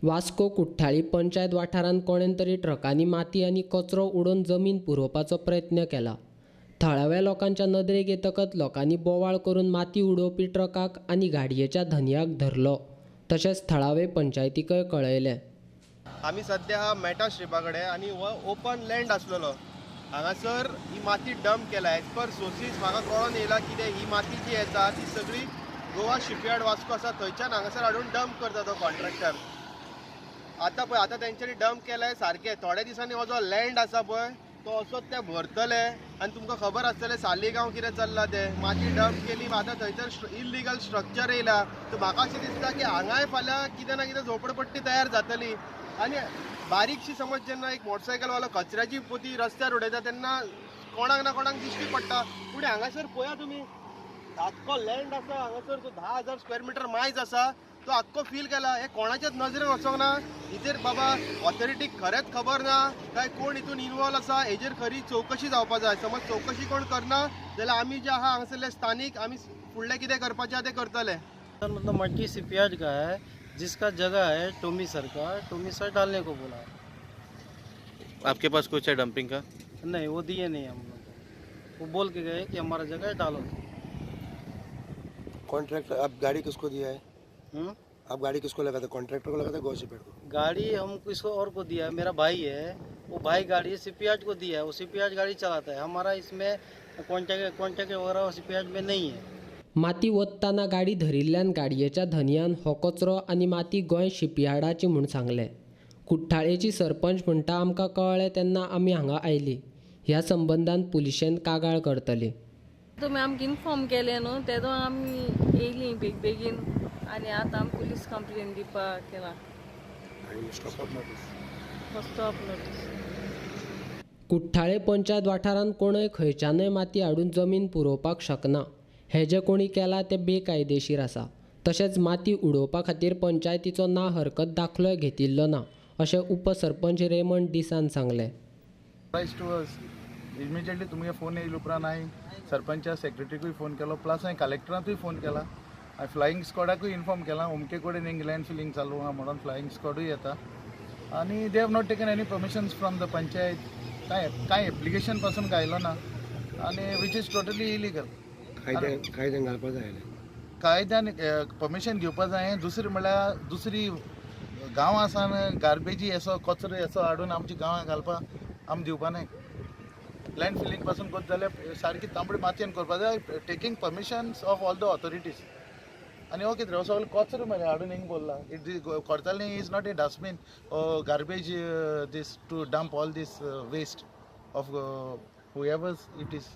वास्को कुठ्ठाळी पंचायत वाठारांत कोणेन तरी ट्रकांनी माती आनी कचरो उडोवन जमीन पुरोवपाचो प्रयत्न केला. थळाव्या लोकांच्या नदरेक येतकच लोकांनी बोवाळ करून माती उडोवपी ट्रकाक आनी गाडयेच्या धनयाक धरलो. तशेंच थळावे पंचायतीकय कळयलें. आमी सद्या मेटा स्ट्रिपा कडेन आनी हो ओपन लँड आसलेलो. हांगासर ही माती डंप केला. एज पर सोर्सीस म्हाका कळोन येयला कितें ही माती जी येता ती सगळी गोवा शिपयार्ड वास्को आसा थंयच्यान हांगासर हाडून डंप करता तो कॉन्ट्रॅक्टर. आतां पळय आतां तेंच्यांनी डंप केलाय सारकें. थोड्या दिसांनी हो जो लँड आसा पळय तो असोच ते भरतले आनी तुमकां खबर आसतलें सालिगांव कितें चल्लां तें. माती डंप केली, आतां थंयसर इल्लिगल स्ट्रक्चर येयला. सो म्हाका अशें दिसता की हांगाय फाल्यां कितें ना कितें झोपडपट्टी तयार जातली. आनी बारीकशी समज जेन्ना एक मोटरसायकलवालो कचऱ्याची पोती रस्त्यार उडयता तेन्ना कोणाक ना कोणाक दिश्टी पडटा. पूण हांगासर पळया तुमी, आख्खो लँड आसा हांगासर जो 10,000 स्क्वेअर मिटर मायज आसा तो आख्खो फील केला. हें कोणाच्याच नजरेन वचोंक ना. हेजेर बाबा ऑथॉरिटीक खरेंच खबर ना काय कोण हितून इनवॉल्व आसा हेजेर खरी चवकशी जावपा जाय. समज चवकशी कोण करना जाल्यार आमी जे आहा हांगासरले स्थानीक आमी फुडलें कितें करपाचें आहा तें करतले. मतलब मट्टी शिपयार्ड का है, जिसका जगह है टोमी सर का, टोमी सर डालने को बोला है. आपके पास कुछ है डंपिंग का? नहीं, वो दिए नहीं हम लोग को. वो बोल के गए कि हमारा जगह है डालो. कॉन्ट्रैक्टर आप गाड़ी किसको दिया है? आप गाड़ी किसको लगा था? कॉन्ट्रैक्टर को लगा था गोवा शिपयार्ड को? गाड़ी हम किसको और को दिया है, मेरा भाई है, वो भाई गाड़ी शिपयार्ड को दिया है, वो शिपयार्ड गाड़ी चलाता है. हमारा इसमें कॉन्ट्रैक्ट वगैरह शिपयार्ड में नहीं है. माती वत्ताना गाडी धरिल्ल्यान गाडयेच्या धनयान हो कचरो आनी माती गोंय शिपयार्डाची म्हूण सांगलें. कुठ्ठाळेची सरपंच म्हणटा आमकां कळ्ळें तेन्ना आमी हांगा आयली. ह्या संबंदान पुलिशेन कागाळ करतली. तुमी आमकां इन्फॉर्म केलें न्हू तेदो आमी येयलीं बेग बेगीन आनी आतां आमी पुलीस कंप्लेन दिवपाक केला. Stop notice. Cortalim panchayat वाठारांत कोणय खंयच्यानय माती हाडून जमीन पुरोवपाक शकना. हे जे कोणी केलां तें बेकायदेशीर आसा. तशेंच माती उडोवपा खातीर पंचायतीचो ना हरकत दाखलोय घेतिल्लो ना अशें उपसरपंच रेमंड डिसान सांगलें. इमिजिएटली तुमगे फोन येयले उपरांत हांवें सरपंचा सेक्रेटरीकूय फोन केलो, प्लस हांवें कलेक्टराकूय फोन केला, हांवें फ्लायींग स्क्वॉडाकूय इन्फॉर्म केला अमके कडेन एक लँड फिलींग चालू आहा म्हणून फ्लायींग स्क्वॉडूय येता. आनी they have not taken any permissions from the panchayat. कांय कांय एप्लिकेशन पासून घायलो ना आनी which is totally illegal. कायद्यान घालपा जाय, कायद्यान परमिशन घेवपा जाय. दुसरी म्हणल्यार दुसरी गांवां आसान गार्बेजी असो कचरो असो हाडून आमच्या गांवांत घालपा आमी दिवपा न्हय. लँड फिलींग पासून करता जाल्यार सारकी तांबडी मातयेन करपा जाय, taking permissions of all the authorities. आनी हो कितें हो सगळो कचरो मरे हाडून हिंग बोल्ला. It Cortalim is not a dustbin garbage this to dump all this waste of whoever's it is.